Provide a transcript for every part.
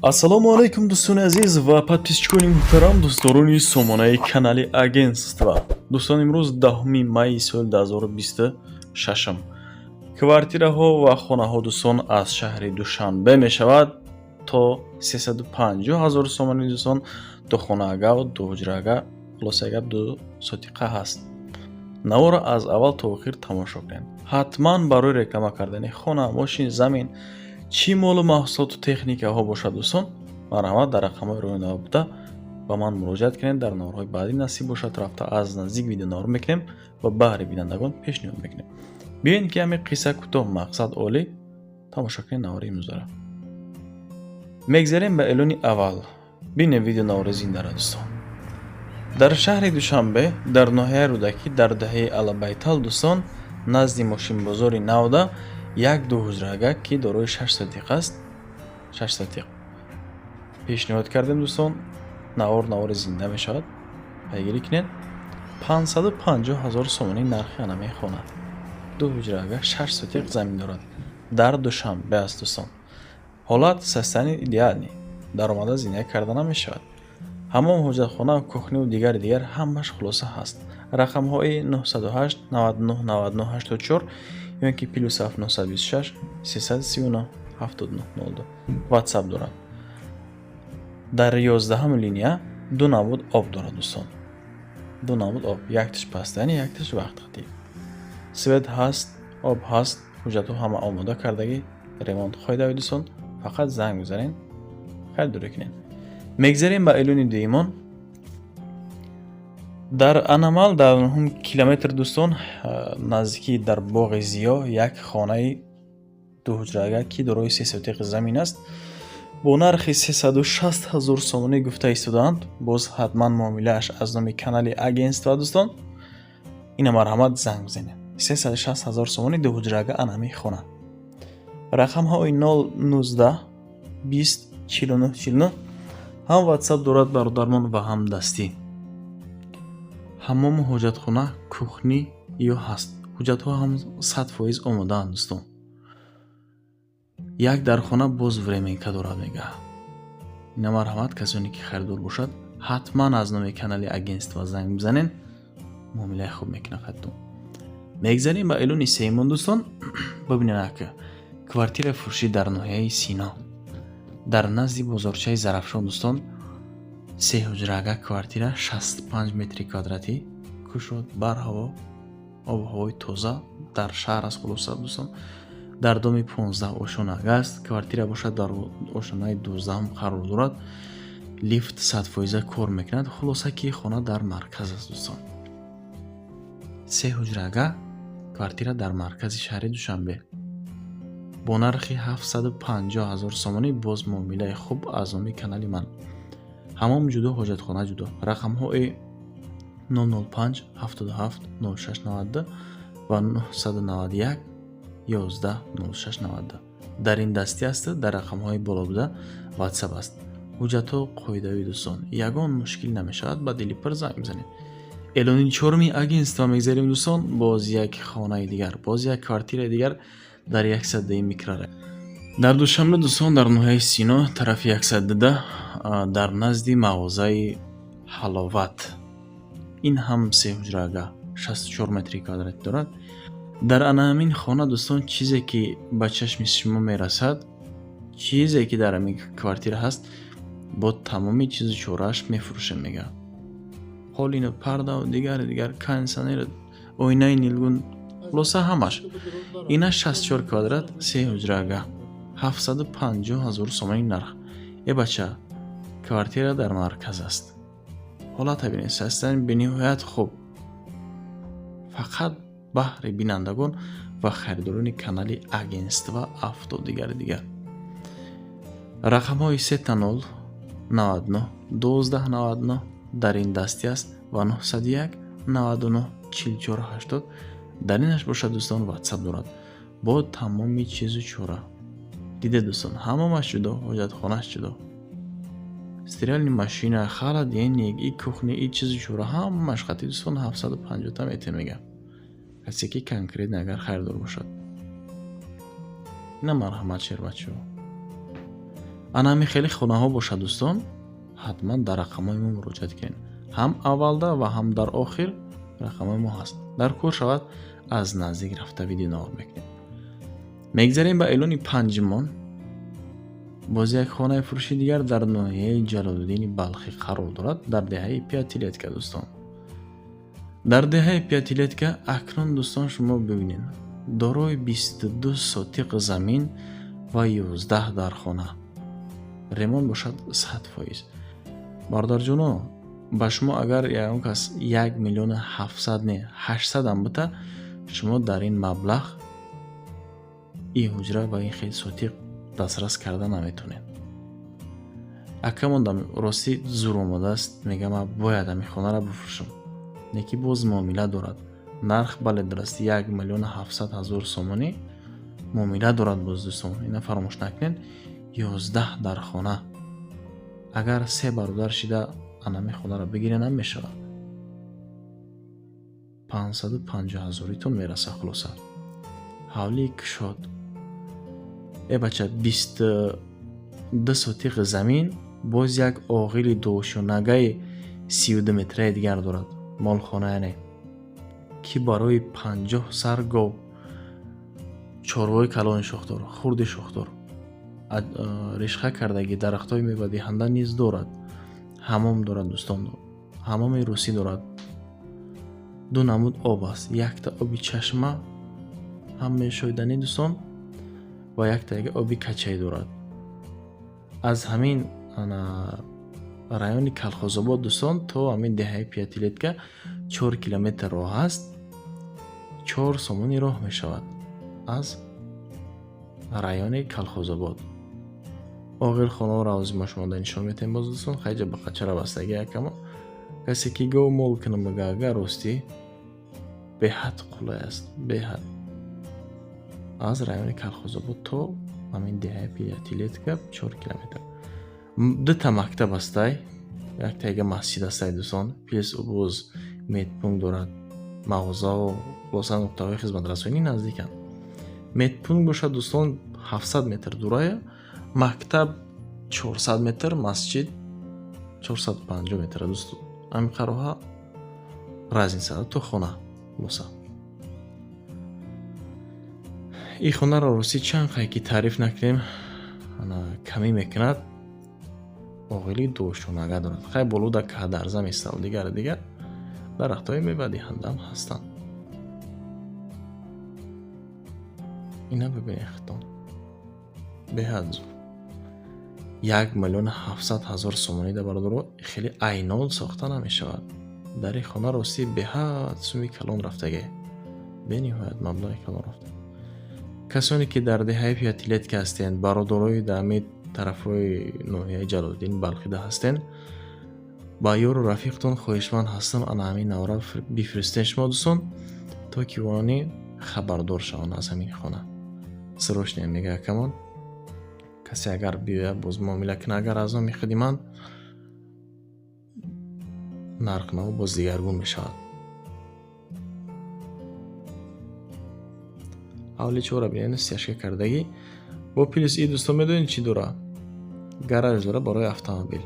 Ассалому алайкум, дӯстони азиз ва подписчикони муҳтарам, дӯстдорони сомонаи канали агентства. Дӯстон, имрӯз 10 майи соли 2026. Квартираҳо ва хонаҳо, дӯстон, аз шаҳри Душанбе мешавад то 350 ҳазор сомонӣ, дӯстон, ду хонаага, ду ҳуҷраага, хулоса гап, ду сотиқа ҳаст. Наворро аз аввал то охир тамошо кунед ҳатман. Барои реклама кардани хона, мошин, замин, чӣ молу маҳсулоту техникаҳо бошад, дӯстон, марҳамат, дар рақамҳои рӯи буда ба ман муроҷиат кунед. Дар наворҳои баъдӣ насиб бошад, рафта аз наздик видеонавор мекунем ва баҳри бинандагон пешниҳод мекунем. Биёед, ки ҳамин қисса кӯтоҳ, мақсад олӣ, тамошо кунед навори имрӯзара. Мегзарем ба эълони аввал. Бинем видеонавори зиндара, дӯстон. Дар шаҳри Душанбе, дар ноҳияи Рӯдакӣ, дар даҳаи Алабайтал, дӯстон, назди мошинбозори Навда як дуҳуҷрага, ки дорои шаш сотиқ аст, шаш сотиқ пешниҳод кардем, дӯстон. Навор навори зинда мешавад, пайгирӣ кунед. 550 ҳазор сомонӣ нархи анамаи хона. Ду ҳуҷрага, шаш сотиқ замин дорад, дар Душанбе аст, дӯстон. Ҳолат, состояние идеальный, даромада зиндагӣ карда намешавад. Ҳамом, ҳоҷатхона, кухниву дигари дигар ҳамаш хулоса ҳаст. Рақамҳои 908 99 99 84 ё ки +7 926 339 79 02 ватсап дорад. Дар 11-ум линия ду намуд об дорад, дӯстон, ду намуд об: якташ постоянный, якташ вақтқатӣ. Свет ҳаст, об ҳаст, ҳуҷҷатҳо ҳама омода кардагӣ, ремонт хоҳед, дӯстон, фақат занг бизанед, харидорӣ кунед. Мегзарем ба эълони дуюмон. Дар Анамал, дар нуҳум километр, дӯстон, наздикии дар боғи Зиё як хонаи дуҳуҷрага, ки дорои се сотиқи замин аст, бо нархи 360 ҳазор сомонӣ гуфта истодаанд. Боз ҳатман муомилааш аз номи канали агентства, дӯстон. Ина, марҳамат, занг бизанед. 360 ҳазор сомонӣ, дуҳуҷрага, анами хона. Рақамҳои 019 20 49 49, ҳам ватсап дорад бародармон ва ҳам дастӣ. Ҳаммому ҳоҷатхона, кухни ё ҳаст. Ҳуҷҷатҳо ҳам 100% омодаанд, дӯстон. Як дар хона боз временка дорад, мега. Ина, марҳамат, касоне ки харидор бошад, ҳатман аз номи канали агентства занг бизанед, муомилаи хуб мекунад хаттон. Мегзарем ба эълони сеюмон, дӯстон. Бибинед, ака, квартира фурӯшӣ дар ноҳияи Сино, дар назди бозорчаи Зарафшон, дӯстон, се ҳуҷрага квартира, 65 метри квадратӣ, кушод, барҳаво, обу ҳавои тоза, дар шаҳр аст. Хулоса, дӯстон, дар доми 15 ошонага аст. Квартира бошад, дар ошонаи 12-ум қарор дорад. Лифт 100% кор мекунад. Хулоса, ки хона дар марказ аст, дӯстон. Се ҳуҷрага квартира дар маркази шаҳри Душанбе бо нархи 750 ҳазор сомонӣ, боз муомилаи хуб аз номи канали ман. Ҳамом ҷудо, ҳоҷатхона ҷудо. Рақамҳои 005 77 06 92 ва 991 11 06 92 дар ин дастӣ аст. Дар рақамҳои боло буда ватсап аст. Ҳуҷҷатҳо қоидавӣ, дӯстон, ягон мушкил намешавад, ба дили пур занг бизанед. Эълони чоруми агентства мегзарем, дӯстон. Боз як хонаи дигар, боз як квартираи дигар дар 110 микрорайон дар Душанбе, дӯстон, дар ноҳияи Сино, тарафи 110, дар назди мағозаи Ҳаловат. Ин ҳам се ҳуҷрага, 64 метри квадратӣ дорад. Дар ана ҳамин хона, дӯстон, чизе ки ба чашми шумо мерасад, чизе ки дар ҳамин квартира ҳаст, бо тамоми чизу чорааш мефурӯшем, мега. Қолину пардаву дигари дигар, кондитсионер, оинаи нилгун, хулоса, ҳамаш. Ина 64 квадрат, се ҳуҷрага, 750 ҳазор сомонӣ нарх. Э бача, квартира дар марказ аст. Ҳолата бинед, состояние бениҳоят хуб. Фақат баҳри бинандагон ва харидорони канали агентства авто, дигари дигар. Рақамҳои 000 99 12 99 дар ин дастӣ аст ва 901 99 44 80 дар инаш бошад, дӯстон, ватсап дорад. Бо тамоми чизу чора. Диде, дӯстон, ҳамамаш ҷудо, ҳоҷатхонааш ҷудо. Стиральный машина, холодильник, и кухня, и чизу чора ҳамаш хати, дӯстон, 750 та метр, мега. Касе ки конкретно агар харидор бошад. Ина, марҳамат, шербачаҳо. Ана ҳамин хеле хонаҳо бошад, дӯстон, ҳатман дар рақамҳои мо муроҷиат кунед. Ҳам аввалда ва ҳам дар охир рақамҳои мо ҳаст. Дар кор шавад, аз наздик рафта видеонавор мекунем. Мегзарем ба эълони панҷумон. Боз як хонаи фурӯши дигар дар ноҳияи Ҷалолиддини Балхӣ қарор дорад, дар деҳаи Пятилетка, дӯстон. Дар деҳаи Пятилетка акнун, дӯстон, шумо бибинед, дорои 22 сотиқ замин ва 11 дар хона. Ремонт бошад 100%. Бародарҷоно, ба шумо агар ягон кас 1 миллиону 700 не, 800 ам бита, шумо дар ин маблағ ин ҳуҷра ва ин хел сотиқ дастрас карда наметавонед. Акамондам ростӣ зур омадааст, мегӯям, ман бояд ҳамин хонаро бифурӯшам. Леки боз муомила дорад. Нарх бале дураст, 1 миллиону 700 ҳазор сомонӣ муомила дорад боз, дӯстон. Ина фаромӯш накунед, 11 дар хона. Агар се бародар шида анами хонаро бигирен ҳам мешавад. 550 ҳазоритон мераса хулоса. Ҳавлии кушод. Э бача, 22 сотиқ замин, боз як оғили дошонагаи 32 метраи дигар дорад. Молхона яъне ки барои 50 сар гов, чорвои калони шохдор, хурди шохдор, решха кардагӣ, дарахтҳои мевадиҳанда низ дорад. Ҳамом дорад, дӯстон, ҳамоми русӣ дорад. Ду намуд об аст, якта оби чашма ҳам мешоиданӣ, дӯстон, ва яктаги оби качай дорад. Аз ҳамин райони Калхозобод, дӯстон, то ҳамин деҳаи Пятилетка 4 километр роҳ аст. 4 сомони роҳ мешавад аз райони Калхозобод. Оғилхонаҳоро ҳозир мо шумо нишон метаҳем боз, дӯстон. Хайҷа ба қачара бастагӣ якамо. Касе ки гов мол кунам мега, агар ростӣ беҳад қулай аст, беҳад. Аз райони Калхозобод то ҳамин деҳаи Пятилетка 4 километр. Дута мактаб ҳастай, яктаига масҷид ҳастай, дӯстон. Плюс боз медпункт дорад, мағозао, хулоса нуқтаҳои хизматрасонӣ наздиканд. Медпункт бошад, дӯстон, 700 метр дурая, мактаб 400 метр, масҷид 450 метр, дӯст. Ҳамин қароҳа разница то хона хулоса. Ин хонаро ростӣ чанд қай ки таъриф накунем, камӣ мекунад. Оғили дошонага дорад. Хай болода кадарза месаву дигар дигар дарахтҳои мевадиҳандаам ҳастанд. Ина бибинед хитон. Беҳад зур. 1 миллиону 700 ҳазор сомонӣ да, бародаро, хеле айнол сохта намешавад. Дар ин хона ростӣ беҳад суми калон рафтагӣ. Бениҳоят маблағи калон рафта. Касоне ки дар деҳаи Пятилетка ҳастед, бародарои дар ҳамин тарафҳои ноҳияи Ҷалолиддини Балхида ҳастед, ба ёру рафиқтон хоҳишманд ҳастам, ана ҳамин навра бифиристед шумо, дӯстон, то ки они хабардор шаванд аз ҳамин хона. Срочно мега акамон. Касе агар биёяд боз муомила кунад, агар аз номи худи ман, нархнаво боз дигаргун мешавад. Ҳавли чора бинед, стяжка кардагӣ. Бо плюс и, дӯстон, медонед чӣ дора? Гараж дора барои автомобил.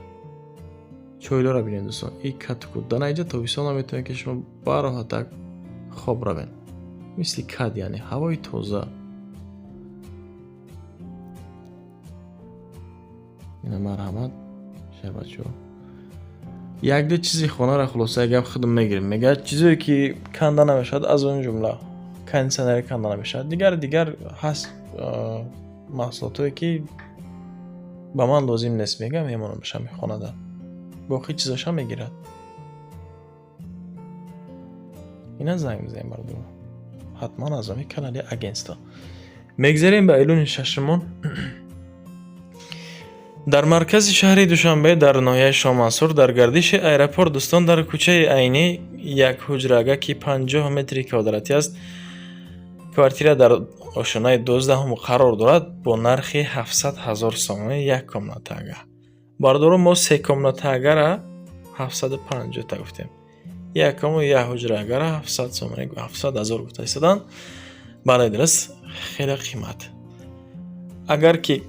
Чойлора бинед, дӯстон, и катку дар наиҷа тобистон наметавонед ки шумо бароҳатак хоб равед. Мисли кад, яъне ҳавои тоза. Ина марҳамат, шабачо. Якду чизи хонаро хулоса гап худам мегирем. Мегӯяд чизое ки канда намешавад, аз он ҷумла кондитсионери канда намешавад. Дигар дигар ҳаст маҳсулотое ки ба ман лозим нест, мегӯям, мемонамаш ҳамин хонада. Боқӣ чизоша мегирад. Ина занг мезанем, бародаро. Ҳатман аз ҳамин канали агентство. Мегзарем ба эълони шашумон. Дар маркази шаҳри Душанбе, дар ноҳияи Шоҳмансур, дар гардиши аэропорт, дӯстон, дар кӯчаи Айнӣ як ҳуҷрага ки 50 метри квадратӣ аст, квартира дар ошонаи 12-ум қарор дорад бо нархи 700 ҳазор сомонӣ як комнатага. Бародаро, мо се комнатагара 750 та гуфтем. Якому як ҳуҷрагара 700 сомонӣ, 700 ҳазор гуфта истоданд. Бале, дуруст, хеле қимат. Агар ки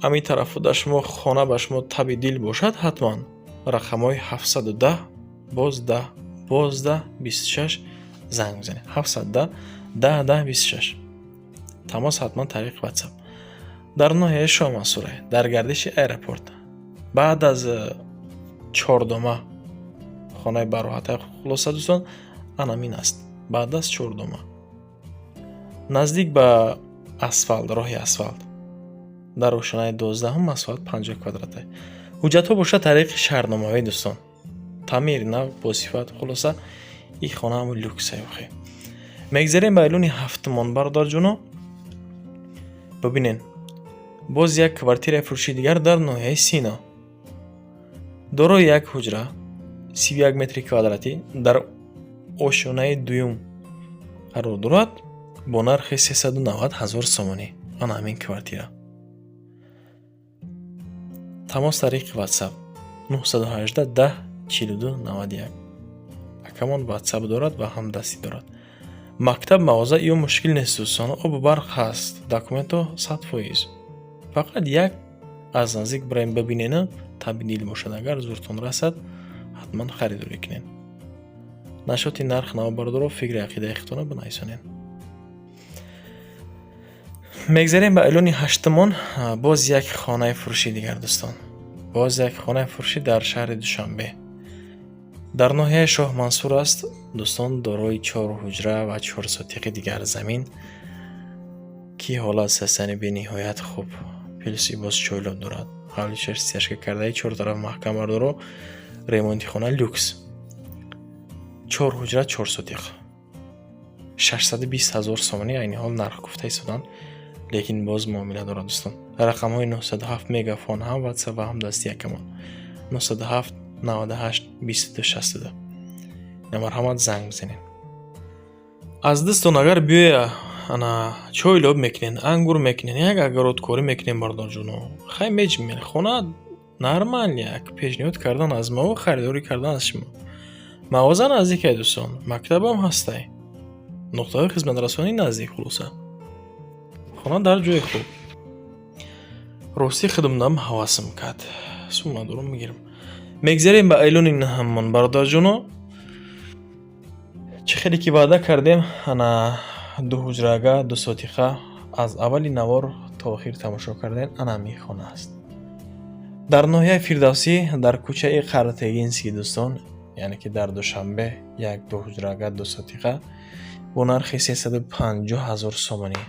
Ҳамин тарафу дар шумо хона ба шумо таби дил бошад, ҳатман рақамҳои 710 боз 10 боз 10 26 занг бизанед. 710 10 10 26. Тамос ҳатман тариқи WhatsApp. Дар ноҳияи Шоҳмансура, дар гардиши аэропорт, баъд аз чордома хонаи бароҳата. Хулоса, дӯстон, анамин аст. Баъд аз чордома, наздик ба асфалт, роҳи асфалт, дар ошонаи 12-ум, масоҳат 50 квадрата. Ҳуҷҷатҳо бошад тариқи шаҳрномавӣ, дӯстон. Таъмир нав, бо сифат. Хулоса, ин хона ҳам люксай охи. Мегзарем ба эълони ҳафтумон, бародарҷоно. Бибинен, боз як квартираи фурӯши дигар дар ноҳияи Сино, дорои як ҳуҷра, 31 метри квадратӣ, дар ошёнаи дуюм қарор дорад, бо нархи 390 ҳазор сомонӣ. Ана ҳамин квартира. Тамос тариқи WhatsApp 918 10 42 91. Акамон WhatsApp дорад ва ҳам дастӣ дорад. Мактаб, мағоза ё мушкил нест, дӯстон, обу барқ ҳаст, документҳо 100%. Фақат як аз наздик бираем бибинена, таби дил бошад, агар зуртон расад, ҳатман харидорӣ кунед. Нашоти нарх нав, бародаро, фикри ақидаи худтонро бинависонед. Мегзарем ба эълони ҳаштумон. Боз як хонаи фурӯши дигар, дӯстон. Боз як хонаи фурӯшӣ дар шаҳри Душанбе, дар ноҳияи Шоҳмансур аст, дӯстон, дорои чор ҳуҷра ва чор сотиқи дигар замин, ки ҳолат састани бениҳоят хуб, плюси боз чойлоб дорад, ҳавличаш стяжка кардаи, чор тараф маҳкам, бардоро, ремонти хона люкс. Чор ҳуҷра, чор сотиқ, 620 ҳазор сомонӣ айни ҳол нарх гуфта истоданд, лекин боз муомила дорад, дӯстон. Рақамҳои 907 Мегафон, ҳам WhatsApp ва ҳам дасти якамон, 907 98 22 62. Марҳамат, занг бизанед. Аз дӯстон агар биёя, ана чойлоб мекунен, ангур мекунен, як огородкорӣ мекунем, бародарҷоно, хай меҷмем. Хона нормал, як пешниҳод кардан аз мо, харидорӣ кардан аз шумо. Мағоза наздикай, дӯстон, мактабам ҳастай, нуқтаҳои хизматрасонӣ наздик. Хулоса, хона дар ҷои хуб. Ростӣ, хидмдам ҳавасм кард, сум надорам, мегирам. Мегзарем ба эълони наҳамон, бародарҷоно. Чӣ хеле ки ваъда кардем, ана ду ҳуҷрага, ду сотиқа, аз аввали навор то охир тамошо кардем, ана ҳамин хона аст дар ноҳияи Фирдавсӣ, дар кӯчаи Қаратегинский, дӯстон, яъне ки дар Душанбе, як ду ҳуҷрага, ду сотиқа бо нархи 350 ҳазор сомонӣ.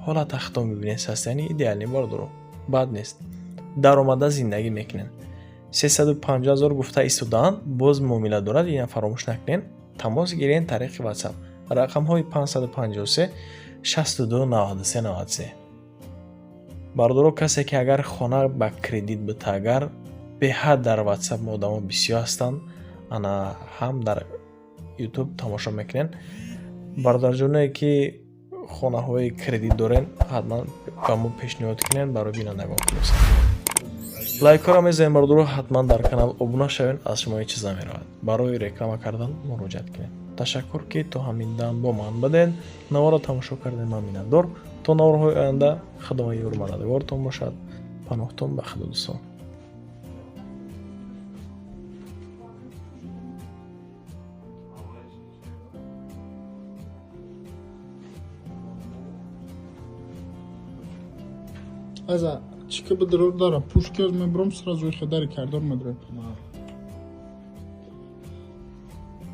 Ҳолат ахтом бибинед, состояние идеальный, бародаро, бад нест, даромада зиндагӣ мекунед. 350 ҳазор гуфта истодаанд, боз муомила дорад, ина фаромӯш накунед. Тамос гирен тариқи WhatsApp, рақамҳои 553 62 93 93. Бародаро, касе ки агар хона ба кредит бита, агар беҳад дар WhatsApp мо одамо бисёр ҳастанд, ана ҳам дар YouTube тамошо мекунед. Бародарҷоное ки хонаҳои кредит дорен, ҳатман ба мо пешниҳод кунед барои бинандагон. Хулоса, лайкҳоро мезанем, бародаро, ҳатман дар канал обуна шавед, аз шумо ҳеҷ чиз намеравад. Барои реклама кардан муроҷиат кунед. Ташаккур, ки то ҳамин дам бо ман будед, наворро тамошо кардед. Ман миннатдор. То наворҳои оянда Худои ёру мададгортон бошад. Паноҳтон ба Худо, дӯстон. Аза чика бидро дара пушки аз мебром, сразу их дари кардор медрем.